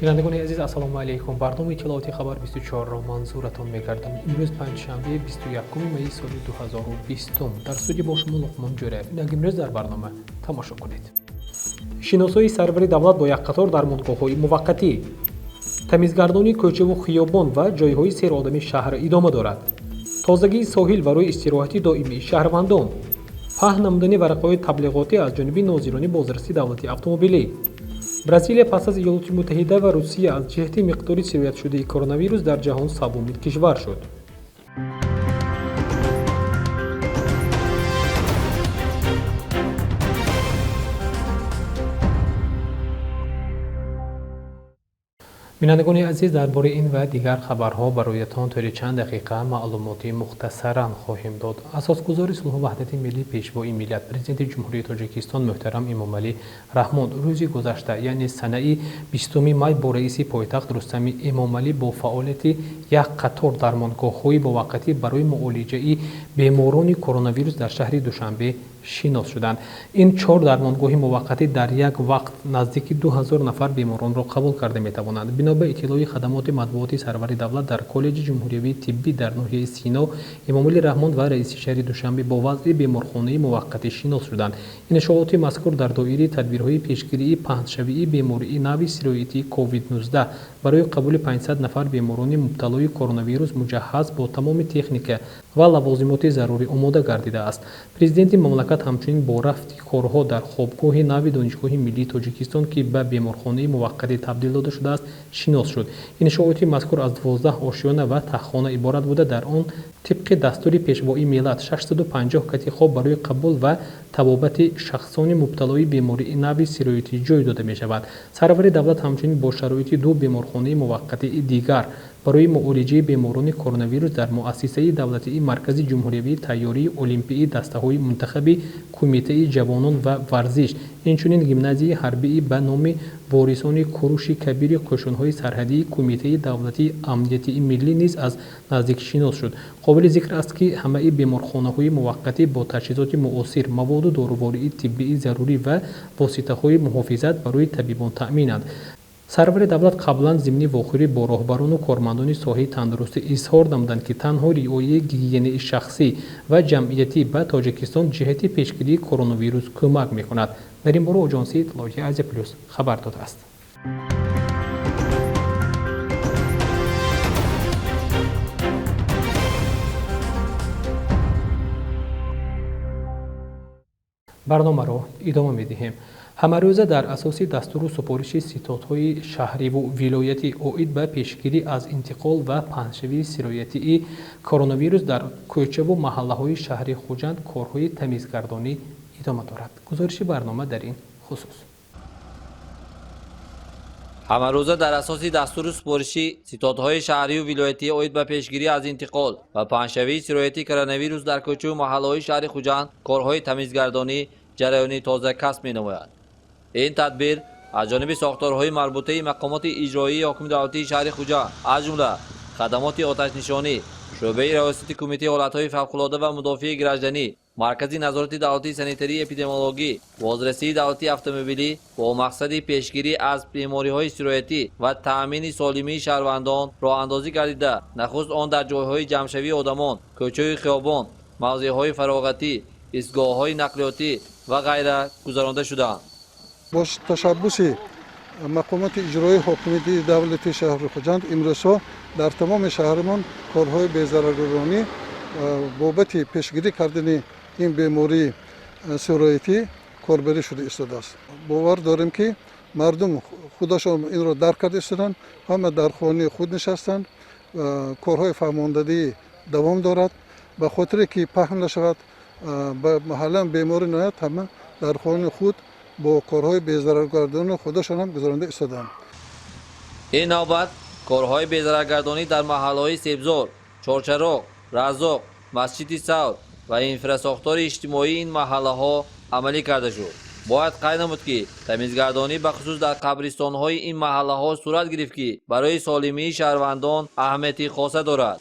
Бинандагони азиз, ассалому алайкум. Барномаи иттилооти хабар 24-ро манзуратон мегардам. Имрӯз панҷшанбе, 21 майи соли 2020. Дар студия бо шумо Луқмон Ҷӯраев. Инак имрӯз дар барнома тамошо кунед. Шиносоии сарвари давлат бо як қатор дармонгоҳҳои муваққатӣ, тамизгардонии кӯчаву хиёбон ва ҷойҳои серодами шаҳр идома дорад. Тозагии соҳил барои истироҳати доимии шаҳрвандон, паҳн намудани варақаҳои таблиғотӣ аз ҷониби нозирони бозрасии давлатии автомобилӣ. Бразилия пас аз Иёлоти Муттаҳида ва Русия аз ҷиҳати миқдори сироятшудаи коронавирус дар ҷаҳон севумин кишвар шуд. Бинандагони азиз, дар бораи ин ва дигар хабарҳо бароятон тӯли чанд дақиқа маълумоти мухтасаран хоҳем дод. Асосгузори сулҳу ваҳдати миллӣ, пешвои миллат, президенти Ҷумҳурии Тоҷикистон муҳтарам Эмомалӣ Раҳмон рӯзи гузашта, яъне санаи 20 май, бо раиси пойтахт Рустами Эмомалӣ бо фаъолияти як қатор дармонгоҳҳои муваққатӣ барои муолиҷаи беморони коронавирус дар шаҳри Душанбе шинос шуданд. Ин 4 дармонгоҳи муваққатӣ дар як вақт наздики 2000 нафар беморонро қабул карда метавонанд. Бино ба иттилои хадамоти матбуоти сарвари давлат, дар коллеҷи ҷумҳуриявии тиббӣ дар ноҳияи Сино Эмомалӣ Раҳмон ва раиси шаҳри Душанбе бо вазъи беморхонаи муваққатӣ шинос шуданд. Иншооти мазкур дар доираи тадбирҳои пешгирии паҳншавии бемории нави сироятии COVID-19 барои қабули 500 нафар беморони мубталои коронавирус муҷаҳҳаз бо тамоми техника ва лавозимоти зарурӣ омода гардидааст. Президенти мамлакат ҳамчунин бо рафти корҳо дар хобгоҳи нави Донишгоҳи миллии Тоҷикистон, ки ба беморхонаи муваққатӣ табдил дода шудааст, шинос шуд. Иншооти мазкур аз 12 ошёна ва таххона иборат буда, дар он тибқи дастури пешвои миллат 650 кати хоб барои қабул ва табобати шахсони мубталои бемории нави сироятӣ ҷой дода мешавад. Сарвари давлат ҳамчунин бо шароити ду беморхонаи муваққатии дигар барои муолиҷаи беморони коронавирус дар муассисаи давлатии Маркази ҷумҳуриявии тайёрии олимпии дастаҳои мунтахаби Кумитаи ҷавонон ва варзиш, инчунин гимназияи ҳарбии ба номи ворисони Куруши Кабири қӯшунҳои сарҳадии Кумитаи давлатии амниятии миллӣ низ аз наздик шинос шуд. Қобили зикр аст, ки ҳамаи беморхонаҳои муваққатӣ бо таҷҳизоти муосир, маводу дорувории тиббии зарурӣ ва воситаҳои муҳофизат барои табибон таъминанд. Сарвари давлат қаблан зимни вохӯрӣ бо роҳбарону кормандони соҳаи тандурустӣ изҳор намуданд, ки танҳо риояи гигиенаи шахсӣ ва ҷамъиятӣ ба Тоҷикистон ҷиҳати пешгирии коронавирус кӯмак мекунад. Дар ин бора оҷонсии иттилоотии Азия Плюс хабар додааст. Барномаро идома медиҳем. Ҳамарӯза дар асоси дастуру супориши ситодҳои шаҳриву вилоятӣ оид ба пешгирӣ аз интиқол ва паҳншавии сироятии коронавирус дар кӯчаву маҳаллаҳои шаҳри Хуҷанд корҳои тамизгардонӣ идома дорад. Гузориши барнома дар ин хусус. Ҳамарӯза дар асоси дастуру супориши ситодҳои шаҳриву вилоятӣ оид ба пешгирӣ аз интиқол ва паҳншавии сироятии коронавирус дар кӯчаву маҳаллаҳои шаҳри Хуҷанд корҳои тамизгардонӣ ҷараёни тоза касб менамояд. Ин тадбир аз ҷониби сохторҳои марбутаи мақомоти иҷроии ҳокими давлатии шаҳри Хуҷанд, аз ҷумла хадамоти оташнишонӣ, шӯъбаи раёсати кумитаи ҳолатҳои фавқулода ва мудофиаи гражданӣ, маркази назорати давлатии санитарии эпидемиологӣ, бозрасии давлатии автомобилӣ бо мақсади пешгирӣ аз бемориҳои сироятӣ ва таъмини солимии шаҳрвандон роҳандозӣ гардида, нахуст он дар ҷойҳои ҷамъшавии одамон, кӯчаю хиёбон, мавзеъҳои фароғатӣ, истгоҳҳои нақлиётӣ ва ғайра гузаронда шудаанд. Бо ташаббуси мақомоти иҷроии ҳокимияти давлати шаҳри Хуҷанд имрӯзҳо дар тамоми шаҳрамон корҳои безараргардонӣ бобати пешгирӣ кардани ин бемории сироятӣ корбарӣ шуда истодааст. Бовар дорем, ки мардум худашон инро дарк карда истоданд, ҳама дар хонаи худ нишастанд, корҳои фаҳмондадӣ давом дорад. Ба хотире ки паҳн нашавад, ба маҳаллаам беморӣ наояд, ҳама дар хонаи худ бо корҳои безараргардонӣ худашон ҳам гузаронда истодаанд. Ин навбат корҳои безараргардонӣ дар маҳаллаҳои Себзор, Чорчароғ, Раззоқ, Масҷиди Савр ва инфрасохтори иҷтимоии ин маҳаллаҳо амалӣ карда шуд. Бояд қайд намуд, ки тамизгардонӣ бахусус дар қабристонҳои ин маҳаллаҳо сурат гирифт, ки барои солимии шаҳрвандон аҳамияти хоса дорад.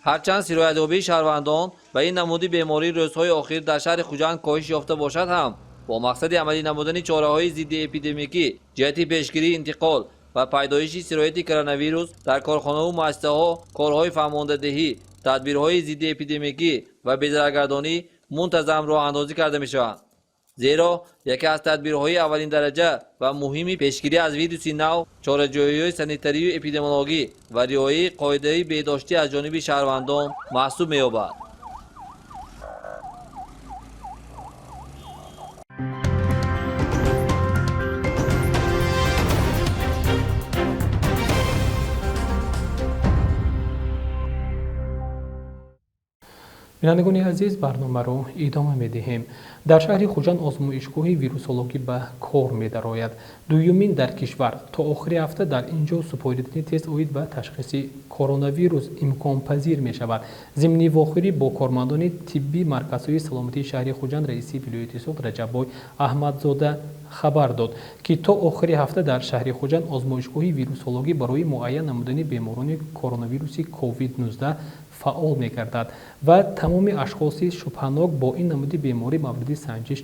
Ҳарчанд сироятёбии шаҳрвандон ба ин намуди беморӣ рӯзҳои охир дар шаҳри Хуҷанд коҳиш ёфта бошад ҳам, бо мақсади амалӣ намудани чораҳои зидди эпидемикӣ ҷиҳати пешгирии интиқол ва пайдоиши сирояти коронавирус дар корхонаву муассисаҳо корҳои фаҳмондадиҳӣ, тадбирҳои зидди эпидемикӣ ва безараргардонӣ мунтазам роҳандозӣ карда мешаванд. Зеро яке аз тадбирҳои аввалиндараҷа ва муҳими пешгирӣ аз вируси нав чораҷӯиҳои санитарию эпидемиологӣ ва риояи қоидаи беҳдоштӣ аз ҷониби шаҳрвандон маҳсуб меёбад. Бинандагони азиз, барномаро идома медиҳем. Дар шаҳри Хуҷанд озмоишгоҳи вирусологӣ ба кор медарояд, дуюмин дар кишвар. То охири ҳафта дар ин ҷо супоридани тест оид ба ташхиси коронавирус имконпазир мешавад. Зимни вохӯрӣ бо кормандони тиббии марказҳои саломатии шаҳри Хуҷанд раиси вилояти Суғд Раҷаббой Аҳмадзода хабар дод, ки то охири ҳафта дар шаҳри Хуҷанд озмоишгоҳи вирусологӣ барои муайян намудани беморони коронавируси COVID-19 фаъол мегардад ва тамоми ашхоси шубҳанок бо ин намуди беморӣ мавриди санҷиш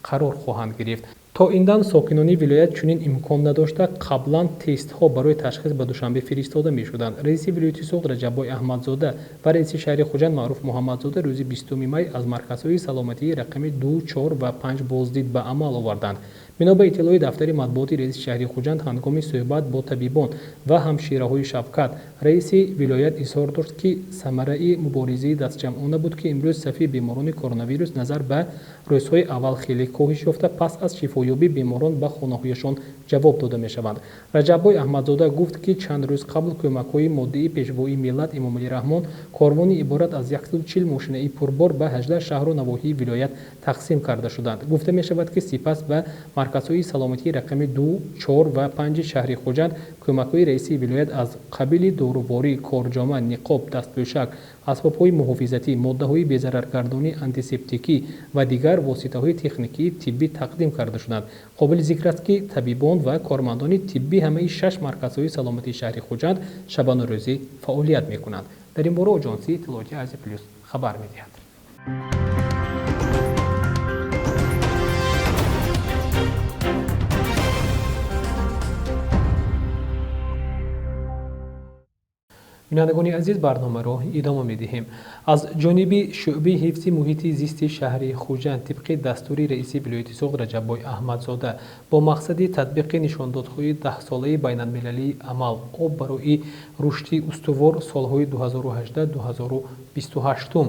қарор хоҳанд гирифт. То ин дам сокинони вилоят чунин имкон надошта, қаблан тестҳо барои ташхис ба Душанбе фиристода мешуданд. Раиси вилояти Суғд Раҷаббой Аҳмадзода ва раиси шаҳри Хуҷанд Маъруф Муҳаммадзода рӯзи 20 май аз марказҳои саломатии рақами 2, 4 ва 5 боздид ба амал оварданд. Бино ба иттилои дафтари матбуоти раиси шаҳри Хуҷанд, ҳангоми суҳбат бо табибон ва ҳамшираҳои шафқат раиси вилоят изҳор дошт, ки самараи муборизаи дастҷамъона буд, ки имрӯз сафи беморони коронавирус назар ба рӯзҳои аввал хеле коҳиш ёфта, пас аз шифоёбӣ беморон ба хонаҳояшон ҷавоб дода мешаванд. Раҷаббой Аҳмадзода гуфт, ки чанд рӯз қабл кӯмакҳои моддии пешвои миллат Эмомалӣ Раҳмон корвони иборат аз 140 мошинаи пурбор ба 18 шаҳру навоҳии вилоят тақсим карда шуданд. Гуфта мешавад, ки сипас ба марказҳои саломатии рақами 2, 4 ва 5 шаҳри Хуҷанд кӯмакҳои раиси вилоят аз қабили доруворӣ, корҷома, ниқоб, дастпӯшак, асбобҳои муҳофизатӣ, моддаҳои безараргардонии антисептикӣ ва дигар воситаҳои техникии тиббӣ тақдим карда шуданд. Қобили зикр аст, ки табибон ва кормандони тиббӣ ҳамаи шаш марказҳои саломатии шаҳри Хуҷанд шабонарӯзӣ фаъолият мекунанд. Дар ин бора оҷонсии иттилоотии Азия Плюс хабар медиҳад. Бинандагони азиз, барномаро идома медиҳем. Аз ҷониби шӯъбаи ҳифзи муҳити зисти шаҳри Хуҷанд тибқи дастури раиси вилояти Суғд Раҷаббой Аҳмадзода бо мақсади татбиқи нишондодҳои даҳсолаи байналмилалии амал «Об барои рушди устувор» солҳои 2018-2028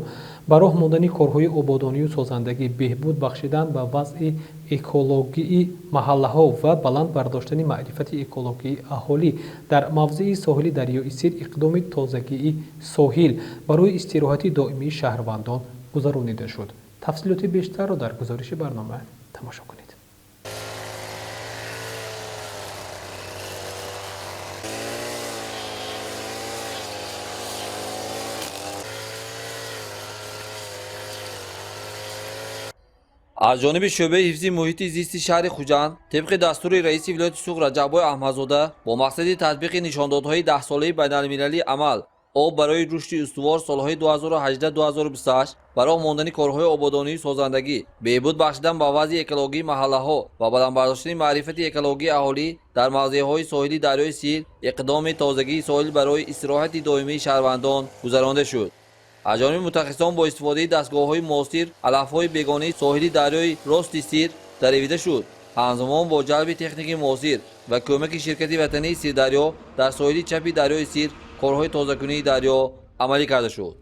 ба роҳ мондани корҳои ободонию созандагӣ, беҳбуд бахшидан ба вазъи экологии маҳаллаҳо ва баланд бардоштани маърифати экологии аҳолӣ дар мавзеи соҳили дарёи Сир иқдоми тозагии соҳил барои истироҳати доимии шаҳрвандон гузаронида шуд. Тафсилоти бештарро дар гузориши барнома тамошо кунед. Аз ҷониби шӯъбаи ҳифзи муҳити зисти шаҳри Хуҷанд тибқи дастури раиси вилояти Суғд Раҷаббой Аҳмадзода бо мақсади татбиқи нишондодҳои даҳсолаи байналмилалии амал «Об барои рушди устувор» солҳои 2018-2028 ба роҳ мондани корҳои ободонию созандагӣ, беҳбуд бахшидан ба вазъи экологии маҳаллаҳо ва баланд бардоштани маърифати экологии аҳолӣ дар мавзеъҳои соҳили дарёи Сир иқдоми тозагии соҳил барои истироҳати доимии шаҳрвандон гузаронда шуд. Аз ҷониби мутахассисон бо истифодаи дастгоҳҳои муосир алафҳои бегонаи соҳили дарёи рости Сир даревида шуд. Ҳамзамон бо ҷалби техникаи муосир ва кӯмаки ширкати ватании Сирдарё дар соҳили чапи дарёи Сир корҳои тозакунии дарё амалӣ карда шуд.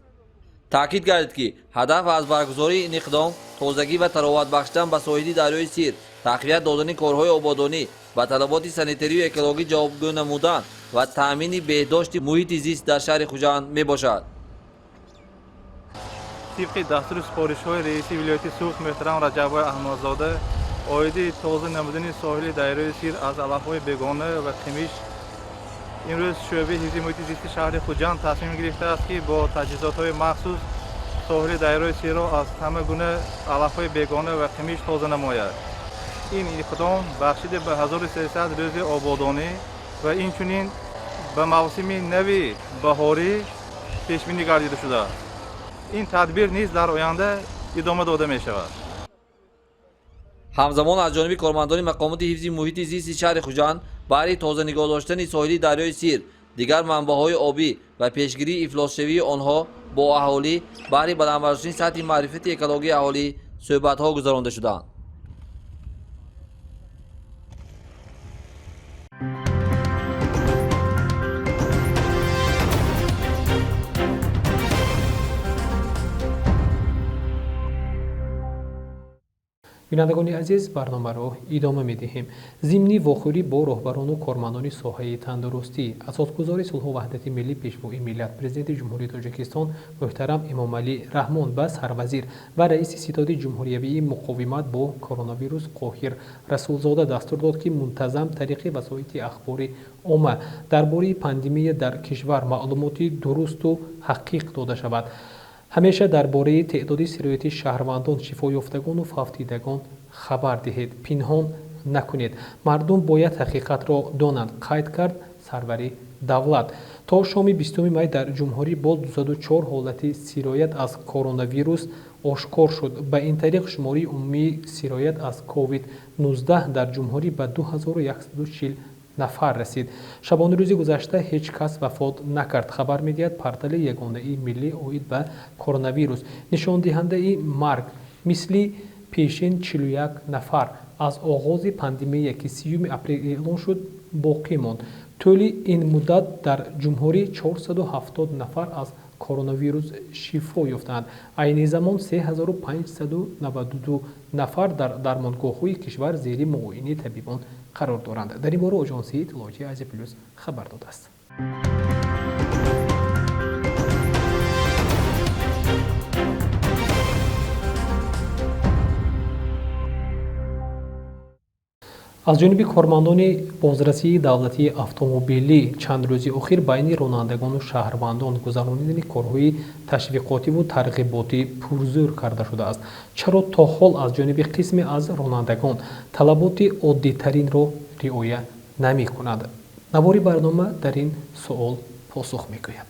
Таъкид гардид, ки ҳадаф аз баргузории ин иқдом тозагӣ ва тароват бахшидан ба соҳили дарёи Сир, тақвият додани корҳои ободонӣ, ба талаботи санитарию экологӣ ҷавобгӯ намудан ва таъмини беҳдошти муҳити зист дар шаҳри Хуҷанд мебошад. Тибқи дастури супоришҳои раиси вилояти Суғд муҳтарам Раҷаббой Аҳмадзода оиди тоза намудани соҳили дарёи Сир аз алафҳои бегона ва қимиш, имрӯз шӯъбаи ҳифзи муҳити зисти шаҳри Хуҷанд тасмим гирифтааст, ки бо таҷҳизотҳои махсус соҳили дарёи Сирро аз ҳама гуна алафҳои бегона ва қимиш тоза намояд. Ин иқдом бахшида ба 1300 рӯзи ободонӣ ва инчунин ба мавсими нави баҳорӣ пешбинӣ гардида шудааст. Ин тадбир низ дар оянда идома дода мешавад. Ҳамзамон аз ҷониби кормандони мақомоти ҳифзи муҳити зисти шаҳри Хуҷанд Баҳри тоза нигоҳ доштани соҳили дарёи Сир, дигар манбаъҳои обӣ ва пешгирии ифлосшавии онҳо бо аҳолӣ баҳри баланд бардоштани сатҳи маърифати экологии аҳолӣ суҳбатҳо гузаронда шуданд. Бинандагони азиз, барномаро идома медиҳем. Зимни вохӯрӣ бо роҳбарону кормандони соҳаи тандурустӣ, асосгузори сулҳу ваҳдати миллӣ, Пешвои миллат, Президенти Ҷумҳурии Тоҷикистон муҳтарам Эмомалӣ Раҳмон ба сарвазир ва раиси ситоди ҷумҳуриявии муқовимат бо коронавирус Қоҳир Расулзода дастур дод, ки мунтазам тариқи васоити ахбори омма дар бораи пандемия дар кишвар маълумоти дурусту ҳақиқ дода шавад. Ҳамеша дар бораи теъдоди сирояти шаҳрвандон, шифоёфтагону фавтидагон хабар диҳед, пинҳон накунед. Мардум бояд ҳақиқатро донанд, қайд кард сарвари давлат. То шоми 20 май дар ҷумҳурӣ боз 204 ҳолати сироят аз коронавирус ошкор шуд. Ба ин тариқ шумораи умумии сироят аз COVID-19 дар ҷумҳурӣ ба 2140 нафар расид. Шабонарӯзи гузашта ҳеҷ кас вафот накард, хабар медиҳад портали ягонаи миллӣ оид ба коронавирус. Нишондиҳандаи марг мисли пешин 41 нафар аз оғози пандемия, ки 30 апрел эълон шуд, боқӣ монд. Тӯли ин муддат дар ҷумҳурӣ 470 нафар аз коронавирус шифо ёфтанд. Айни замон 3592 нафар дар дармонгоҳҳои кишвар зери муоинаи табибон қарор доранд. Дар ин бора Оҷонсии иттилоотии Азия Плюс хабар додааст. Аз ҷониби кормандони бозрасии давлатии автомобилӣ чанд рӯзи охир байни ронандагону шаҳрвандон гузаронидани корҳои ташвиқотиву тарғиботӣ пурзӯр карда шудааст. Чаро то ҳол аз ҷониби қисме аз ронандагон талаботи оддитаринро риоя намекунанд? Навори барнома дар ин суол посух мегӯяд.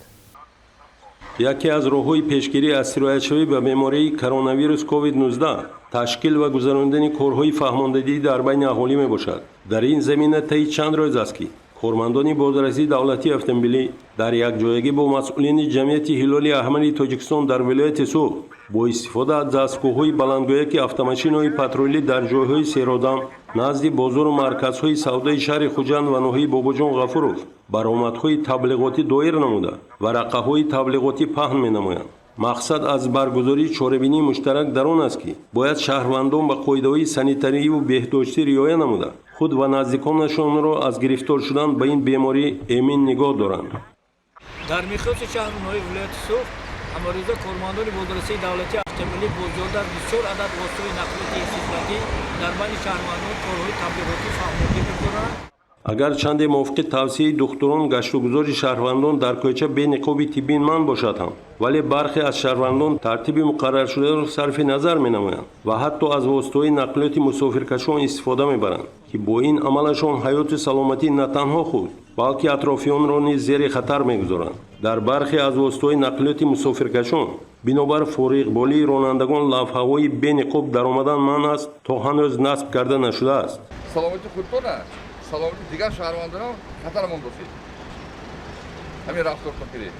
Яке аз роҳҳои пешгирӣ аз сироятшавӣ ба бемории коронавирус COVID-19 ташкил ва гузаронидани корҳои фаҳмондадиҳӣ дар байни аҳолӣ мебошад. Дар ин замина таи чанд рӯз аст, ки кормандони бозрасии давлатии автомобилӣ дар якҷоягӣ бо масъулини ҷамъияти Ҳилоли Аҳмари Тоҷикистон дар вилояти Суғд бо истифода аз дастгоҳҳои баландгӯяки автомошинаҳои патрулӣ дар ҷойҳои серодам назди бозору марказҳои савдои шаҳри Хуҷанд ва ноҳияи Бобоҷон Ғафуров баромадҳои таблиғотӣ доир намуда, варақаҳои таблиғотӣ паҳн менамоянд. Мақсад аз баргузории чорабинии муштарак дар он аст, ки бояд шаҳрвандон ба қоидаҳои санитариву беҳдоштӣ риоя намуда, худ ва наздиконашонро аз гирифтор шудан ба ин беморӣ эмин нигоҳ доранд. Дар миқёси шаҳру ноҳияи вилояти Суғд ҳамарӯза кормандони бозрасии давлатии автомобилӣ бо зиёда аз 24 адад воситаҳои нақлиёти истисноӣ дар байни шаҳрвандон корҳои таблиғотӣ фаҳмондӣ мегузоранд. Агар чанде мувофиқи тавсияи духтурон гаштугузори шаҳрвандон дар кӯча бениқоби тиббӣ манъ бошад ҳам, вале бархе аз шаҳрвандон тартиби муқарраршударо сарфи назар менамоянд ва ҳатто аз воситаҳои нақлиёти мусофиркашон истифода мебаранд, ки бо ин амалашон ҳаёту саломатӣ на танҳо худ, балки атрофиёнро низ зери хатар мегузоранд. Дар бархе аз воситаҳои нақлиёти мусофиркашон бинобар фориғболии ронандагон лавҳаҳои бениқоб даромадан манъ аст, то ҳанӯз насб карда нашудааст. Саломати худтона, саломати дигар шаҳрвандонам хатар мондосед. Ҳамин рафтортон кунед.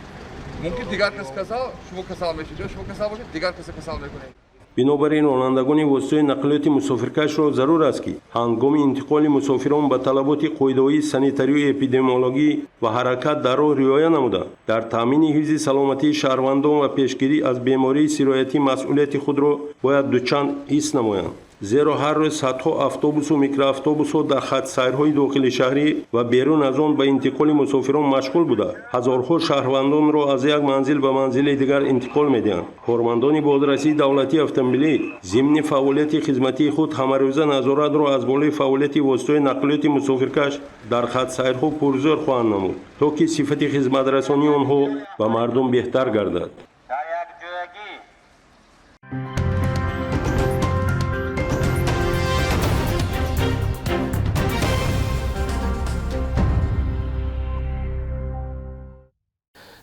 Мумкин дигар кас касал, шумо касал мешавед, шумо касал бошед, дигар каса касал мекунед. Бинобар ин ронандагони воситаҳои нақлиёти мусофиркашро зарур аст, ки ҳангоми интиқоли мусофирон ба талаботи қоидаҳои санитарию эпидемиологӣ ва ҳаракат дар роҳ риоя намуда, дар таъмини ҳифзи саломатии шаҳрвандон ва пешгирӣ аз бемории сироятӣ масъулияти худро бояд дучанд ҳис намоянд. Зеро ҳар рӯз садҳо автобусу микроавтобусҳо дар хатсайрҳои дохили шаҳрӣ ва берун аз он ба интиқоли мусофирон машғул буда, ҳазорҳо шаҳрвандонро аз як манзил ба манзили дигар интиқол медиҳанд. Кормандони бозрасии давлатии автомобилӣ зимни фаъолияти хизматии худ ҳамарӯза назоратро аз болои фаъолияти воситаҳои нақлиёти мусофиркаш дар хатсайрҳо пурзӯр хоҳанд намуд, то ки сифати хизматрасонии онҳо ба мардум беҳтар гардад.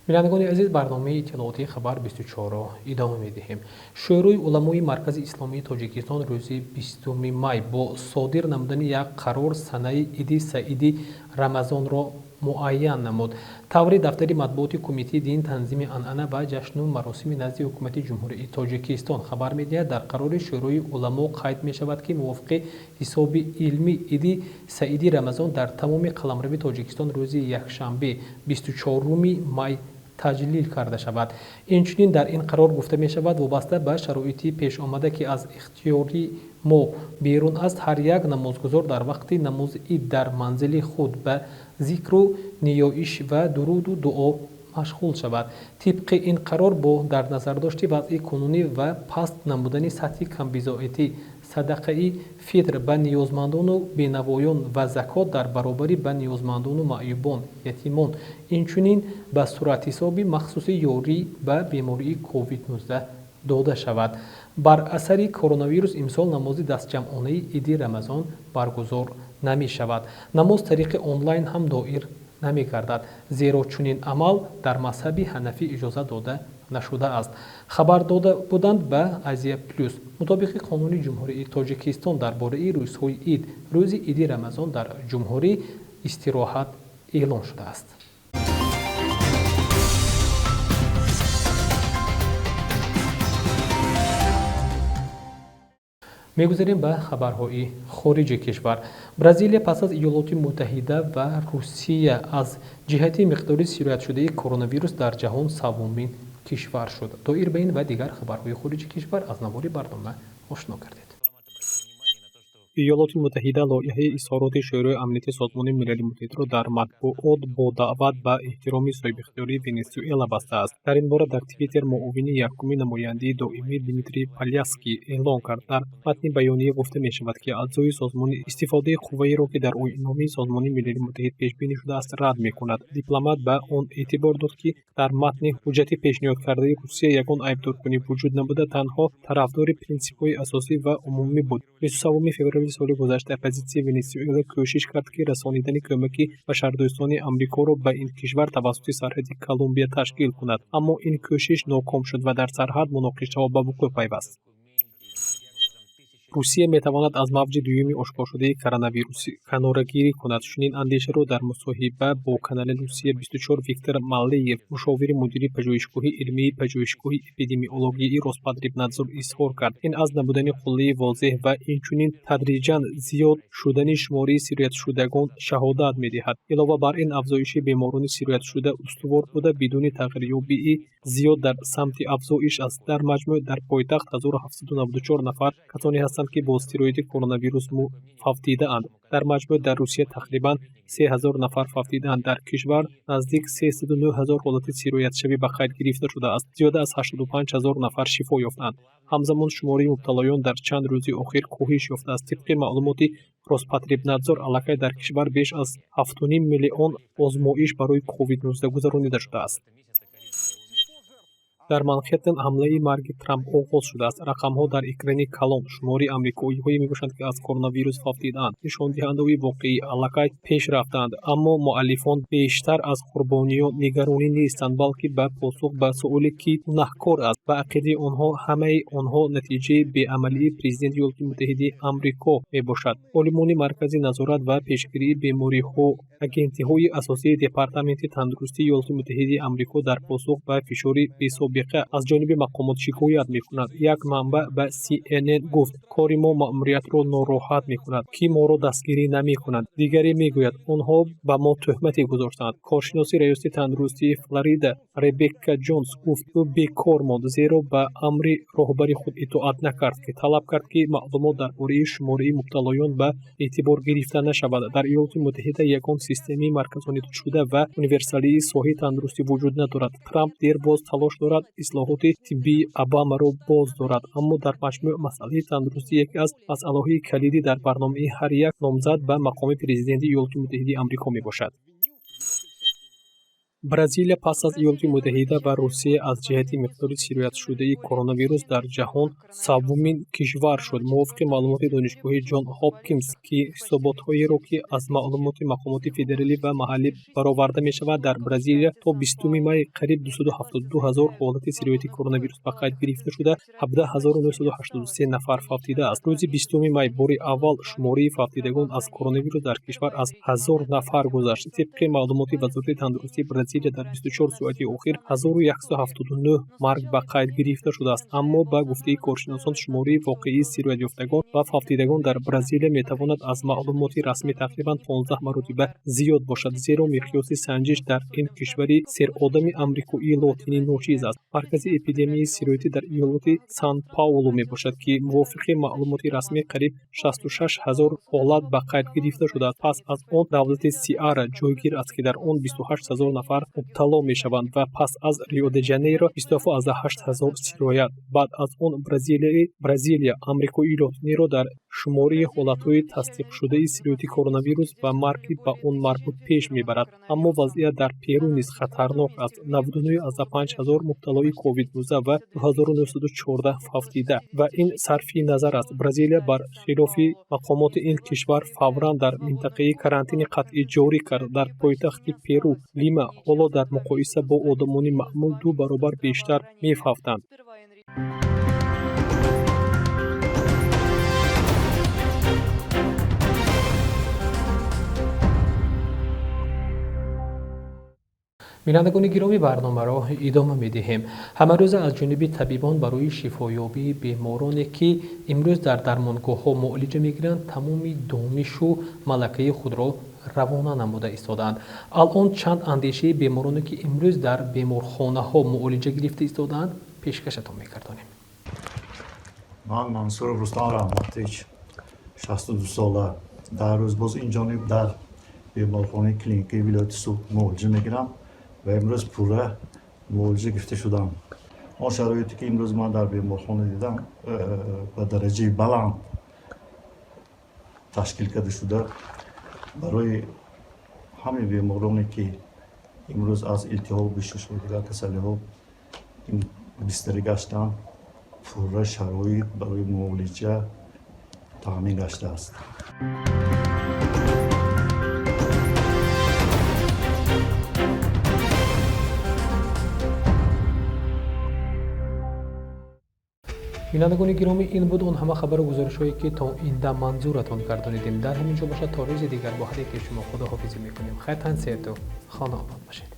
Бинандагони азиз, барномаи иттилоотии Хабар 24-ро идома медиҳем. Шӯрои уламои Маркази исломии Тоҷикистон рӯзи 20 май бо содир намудани як қарор санаи Иди Саиди Рамазонро муайян намуд. Таври дафтари матбуоти Кумитаи дин, танзими анъана ва ҷашну маросими назди Ҳукумати Ҷумҳурии Тоҷикистон хабар медиҳад, дар қарори Шӯрои уламо қайд мешавад, ки мувофиқи ҳисоби илмӣ Иди Саиди Рамазон дар тамоми қаламрави Тоҷикистон рӯзи якшанбе 24 май таҷлил карда шавад. Инчунин дар ин қарор гуфта мешавад, вобаста ба шароити пешомада, ки аз ихтиёри мо берун аст, ҳар як намозгузор дар вақти намози ид дар манзили худ ба зикру ниёиш ва дуруду дуо машғул шавад. Тибқи ин қарор, бо дар назардошти вазъи кунунӣ ва паст намудани сатҳи камбизоатӣ, садақаи фитр ба ниёзмандону бенавоён ва закот дар баробарӣ ба ниёзмандону маъюбон, ятимон, инчунин ба суратҳисоби махсуси ёрӣ ба бемории COVID-19 дода шавад. Бар асари коронавирус имсол намози дастҷамъонаи Иди Рамазон баргузор намешавад. Намоз тариқи онлайн ҳам доир намегардад, зеро чунин амал дар мазҳаби ҳанафӣ иҷоза дода нашудааст, хабар дода буданд ба Азия Плюс. Мутобиқи қонуни Ҷумҳурии Тоҷикистон дар бораи рӯзҳои ид, рӯзи Иди Рамазон дар ҷумҳурӣ истироҳат эълон шудааст. Мегузарем ба хабарҳои хориҷи кишвар. Бразилия пас аз Иёлоти Муттаҳида ва Русия аз ҷиҳати миқдори сироятшудаи коронавирус дар ҷаҳон севумин кишвар шуд. Доир ба ин ва дигар хабарҳои хориҷи кишвар аз навори барнома ошно гардед. Иёлоти Муттаҳида лоиҳаи изҳороти Шӯрои Амнияти Созмони Милали Муттаҳидро дар матбуот бо даъват ба эҳтироми соҳибихтиёрии Венесуэла бастааст. Дар ин бора дар Твиттер муовини якуми намояндаи доимӣ Дмитрий Поляский эълон кард. Дар матни баёния гуфта мешавад, ки аъзои созмон истифодаи қувваеро, ки дар оинномаи Созмони Милали Муттаҳид пешбинӣ шудааст, рад мекунад. Дипломат ба он эътибор дод, ки дар матни ҳуҷҷати пешниҳодкардаи Русия ягон айбдоркунӣ вуҷуд набуда, танҳо тарафдори принсипҳои асосӣ ва умумӣ буд. 23 феврали соли гузашта оппозитсияи Венесуэла кӯшиш кард, ки расонидани кӯмаки башардӯстони Амрикоро ба ин кишвар тавассути сарҳади Колумбия ташкил кунад, аммо ин кӯшиш ноком шуд ва дар сарҳад муноқишаҳо ба вуқӯъ пайваст. Русия метавонад аз мавҷи дуюми ошкоршудаи коронавирус канорагирӣ кунад. Чунин андешаро дар мусоҳиба бо канали Русия 24 Виктор Маллеев, мушовири мудири пажӯҳишгоҳи илмии пажӯҳишгоҳи эпидемиологияи Роспотребнадзор изҳор кард. Ин аз набудани қуллаи возеҳ ва инчунин тадриҷан зиёд шудани шумораи сироятшудагон шаҳодат медиҳад. Илова бар ин, афзоиши беморони сироятшуда устувор буда, бидуни тағйирёбии зиёд дар самти афзоиш аст. Дар маҷмӯъ дар пойтахт 1794 нафар касоне ҳастанд, ки бо сирояти коронавирус фавтидаанд. Дар маҷмӯъ дар Русия тақрибан 3000 нафар фавтидаанд. Дар кишвар наздик 309 ҳазор ҳолати сироятшавӣ ба қайд гирифта шудааст. Зиёда аз 85 ҳазор нафар шифо ёфтаанд. Ҳамзамон шумораи мубталоён дар чанд рӯзи охир коҳиш ёфтааст. Тибқи маълумоти Роспотребнадзор, аллакай дар кишвар беш аз 7,5 миллион озмоиш барои COVID-19 гузаронида шудааст. Дар Манҳеттен ҳамлаи марги Трамп оғоз шудааст. Рақамҳо дар экрани калон шумори амрикоиҳое мебошанд, ки аз коронавирус фавтидаанд. Нишондиҳандаҳои воқеӣ аллакай пеш рафтаанд, аммо муаллифон бештар аз қурбониён нигаронӣ нестанд, балки ба посух ба суоле, ки гунаҳкор аст. Ба ақидаи онҳо, ҳамаи онҳо натиҷаи беамалии президенти Иёлоти Муттаҳидаи Амрико мебошад. Олимони Маркази назорат ва пешгирии бемориҳо, агентиҳои асосии Департаменти тандурустии Иёлоти Муттаҳидаи Амрико дар посух ба фишори бесобиқа аз ҷониби мақомот шикоят мекунад. Як манбаъ ба CNN гуфт: «Кори мо маъмуриятро нороҳат мекунад, ки моро дастгирӣ намекунад». Дигаре мегӯяд: «Онҳо ба мо тӯҳмате гузоштанд». Коршиноси раёсати тандурустии Флорида Ребекка Ҷонс гуфт, ӯ бекор монд, зеро ба амри роҳбари худ итоат накард, ки талаб кард, ки маълумот дар бораи шумораи мубталоён ба эътибор гирифта нашавад. Дар Иёлоти Муттаҳида ягон системаи марказонидашуда ва универсалии соҳаи тандурустӣ вуҷуд надорад. Трамп дербоз талош дорад ислоҳоти тиббии Обамаро боз дорад, аммо дар маҷмӯъ масъалаи тандурустӣ яке аз масъалаҳои калидӣ дар барномаи ҳар як номзад ба мақоми президенти Иёлоти Муттаҳидаи Амрико мебошад. Бразилия пас аз Иёлоти Муттаҳида ва Русия аз ҷиҳати миқдори сироятшудаи коронавирус дар ҷаҳон севумин кишвар шуд. Мувофиқи маълумоти Донишгоҳи Ҷон Ҳопкинс, ки ҳисоботҳоеро, ки аз маълумоти мақомоти федералӣ ва маҳаллӣ бароварда мешавад, дар Бразилия то 20 май қариб 272 ҳазор ҳолати сирояти коронавирус ба қайд гирифта шуда, 17983 нафар фавтидааст. Рӯзи 20 май бори аввал шумораи фавтидагон аз коронавирус дар кишвар аз 1000 нафар гузашт. Тибқи маълумоти Вазорати тандурустии Бразилия дар 24 соати охир 1179 марг ба қайд гирифта шудааст. Аммо ба гуфтаи коршиносон, шумораи воқеии сироятёфтагон ва фавтидагон дар Бразилия метавонад аз маълумоти расмӣ тақрибан 15 маротиба зиёд бошад, зеро миқёси санҷиш дар ин кишвари серодами амрикоии лотинӣ ночиз аст. Маркази эпидемияи сироятӣ дар иёлоти Сан-Паулу мебошад, ки мувофиқи маълумоти расмӣ қариб 66 ҳазор ҳолат ба қайд гирифта шудааст. Пас аз он давлати Сиара ҷойгир аст, ки дар он 28 ҳазор нафар мубтало мешаванд ва пас аз Рио-де-Жанейро 27,8 ҳазор сироят. Баъд аз он Бразилия Амрикои Лотиниро дар шумораи ҳолатҳои тасдиқшудаи сирояти коронавирус ва марги ба он марбут пеш мебарад. Аммо вазъият дар Перу низ хатарнок аст. 99,5 ҳазор мубталои COVID-19 ва 2914 фавтида ва ин сарфи назар аст. Бразилия бар хилофи мақомоти ин кишвар фавран дар минтақаи карантини қатъӣ ҷорӣ кард. Дар пойтахти Перу Лима ҳоло дар муқоиса бо одамони маъмул 2 баробар бештар мефавтанд. Бинандагони гиромӣ, барномаро идома медиҳем. Ҳамарӯза аз ҷониби табибон барои шифоёбии бемороне, ки имрӯз дар дармонгоҳҳо муолиҷа мегиранд, тамоми донишу малакаи худро равона намуда истодаанд. Алон чанд андешаи бемороне, ки имрӯз дар беморхонаҳо муолиҷа гирифта истодаанд, пешкашатон мегардонем. Ман Мансуров Рустам Раҳматович, 62 сола, дар рӯз боз инҷониб дар беморхонаи клиникаи вилояти Суғд муолиҷа мегирам ва имрӯз пурра муолиҷа гирифта шудам. Он шароите, ки имрӯз ман дар беморхона дидам, ба дараҷаи баланд ташкил карда шуда барои ҳамаи бемороне, ки имрӯз аз илтиҳоби шуш ва дигар касалиҳо бистарӣ гаштанд, пурра шароит барои муолиҷа таъмин гаштааст. Бинандагони гиромӣ, ин буд он ҳама хабару гузоришҳое, ки то ин дам манзуратон гардонидем. Дар ҳамин ҷо бошад, то рӯзи дигар бо ҳар яке шумо худоҳофизӣ мекунем. Хайр, тан сеҳату хона обод бошед.